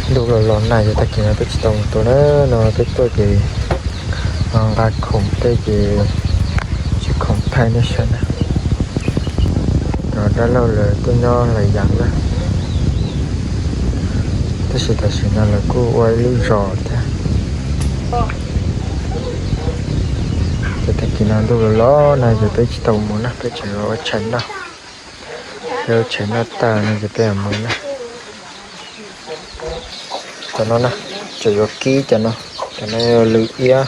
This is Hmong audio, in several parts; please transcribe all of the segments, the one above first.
Ntuj los los nag ces tag kis no peb tsis tau mus tua na, no peb tuaj ces nqa khoom tej ces tsis khoom thaij nej saib na. Cov dab laug lawv tuaj nyob Hlais Yas na, tab sis tam sim no lawv kuj ua ib lub zos thiab. Ces tag kis no ntuj los los nag ces peb tsis tau mus na, peb tseem yuav ua tshais noj. Peb ua tshais noj tag no ces peb mam mus na. Cov no na, tseem yuav kib cov no, cov no yog lwm iab,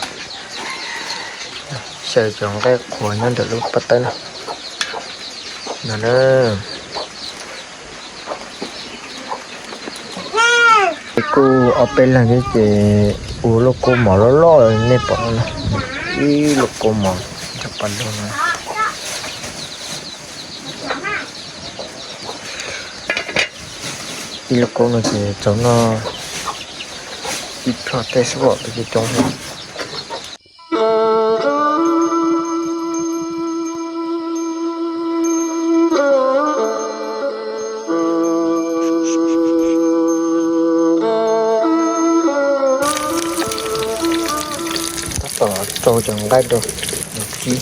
xyaw cov nqaij qhuav nyob ntawm lub pob tawb no. No na, kuj ob peb leeg thiab ces ua lub kaub mom loj loj nej pom no na, ib lub kaub mom cov pas lug no. Ib lub kaub no ces txaus noj ib plho tej xwb pom peb coob coob. Tab tom rau cov nqaij rau kib.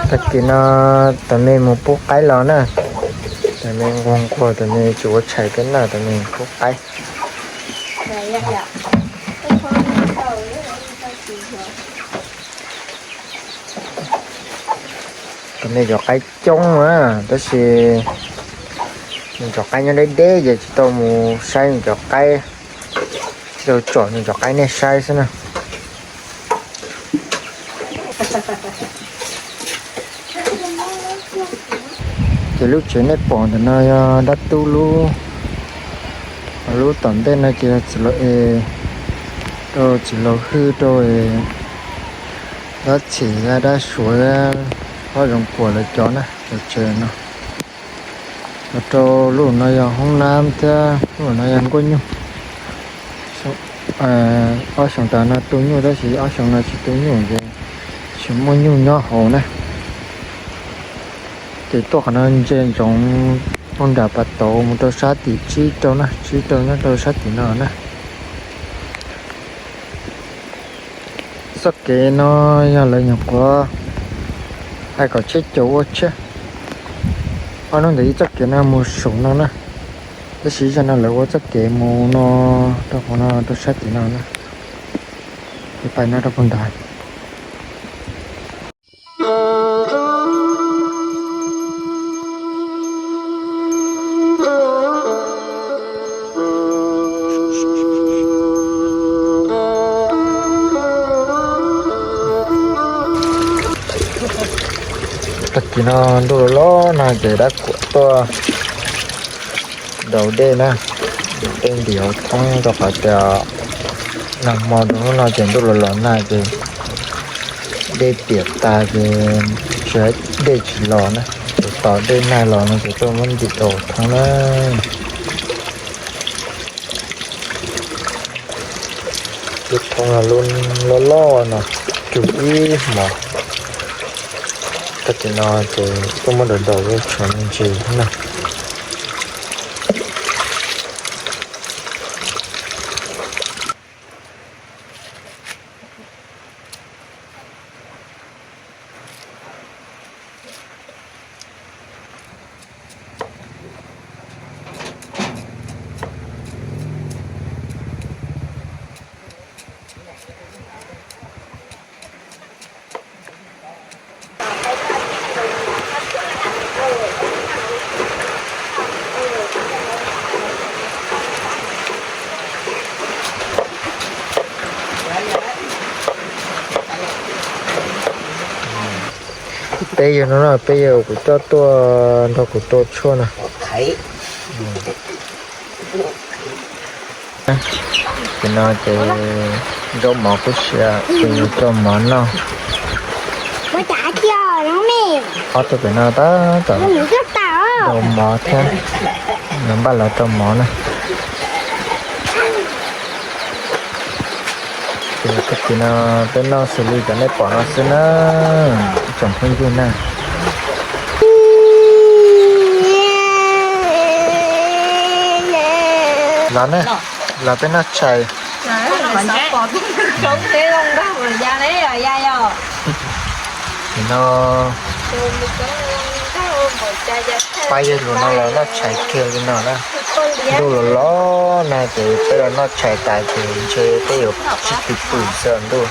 Tag kis no tus me mus pub qaib los na, tus me nquag nquag, tus me tsis ua tshais thiab na, tus me pub qaib. Tus me cov qaib coob na, tab sis nws cov qaib nyob deb deb ces tsis tau mus saib nws cov qaib, tsis tau tsom nws cov qaib nej saib xwb na. Ces lub tsev nej pom ntawm no yog dab tub lub, lub tom ntej no ces yog txiv laus es, rau txiv laus Hwj rau dab txhim dab suav, ob zoov puam lawv cov na, cov tsev no. Rau lub no yog hoob nab thiab lub no yog nkuaj nyuj. Ob xyoo tas no tu nyuj tab sis ob xyoo no tsis tu nyuj ces tsis muaj nyuj nyob hauv na. Ces tuaj qhov no ntsia ntsoov puag nram pas tauv mus rau sab tim tsib rau na, tsib rau nyob rau sab tim no na. Txoj kev no yog lawv nyuam qhuav hais kom tshiab caus ua tshiab. Ob hnub ntawd ib txoj kev no mus saum no na, tab sis zaum no lawv ua txoj kev mus no rau qhov no rau sab tim no na, ces pais no rau puag nrad. Tag kis no ntuj los los nag ces dab kuam tuaj daus dej na, tej ntim hauv thoob rau qhov tias nag hmo rau hnub no ces ntuj los los nag ces dej tiam tas ces tsis, dej tsis los na, ces tos dej nag los no ces tuaj muab ntim rau hauv thoob na. Lub thoob no lub loj loj no, cug ib hmos. Tag kis no ces tuaj muab daus daus lub tsho me ntsis na. Peb yawg no no, peb yawg kuv coj tuaj nrog kuv tua tshuaj no. Ces no ces nrau mov kuj siav, ces yuav rau mov noj. Ob tug pem no tab tom rau mov thiab, yuav npaj los rau mov na. Ces tag kis no peb noj xws li cov nej pom no xwb na, tsoom phooj ywg na. Los na, los peb noj tshais. No, pab yawg hluas no los noj tshais kiag li no na. Ntuj los los na ces peb los noj tshais tas ces ntshe peb yuav sib tw pw xwb ntuj,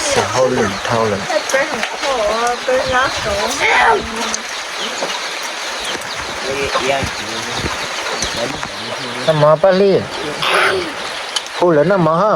xav hauj lwm dhau lawm. Noj mov Paj Hli, hu lawv noj mov ho.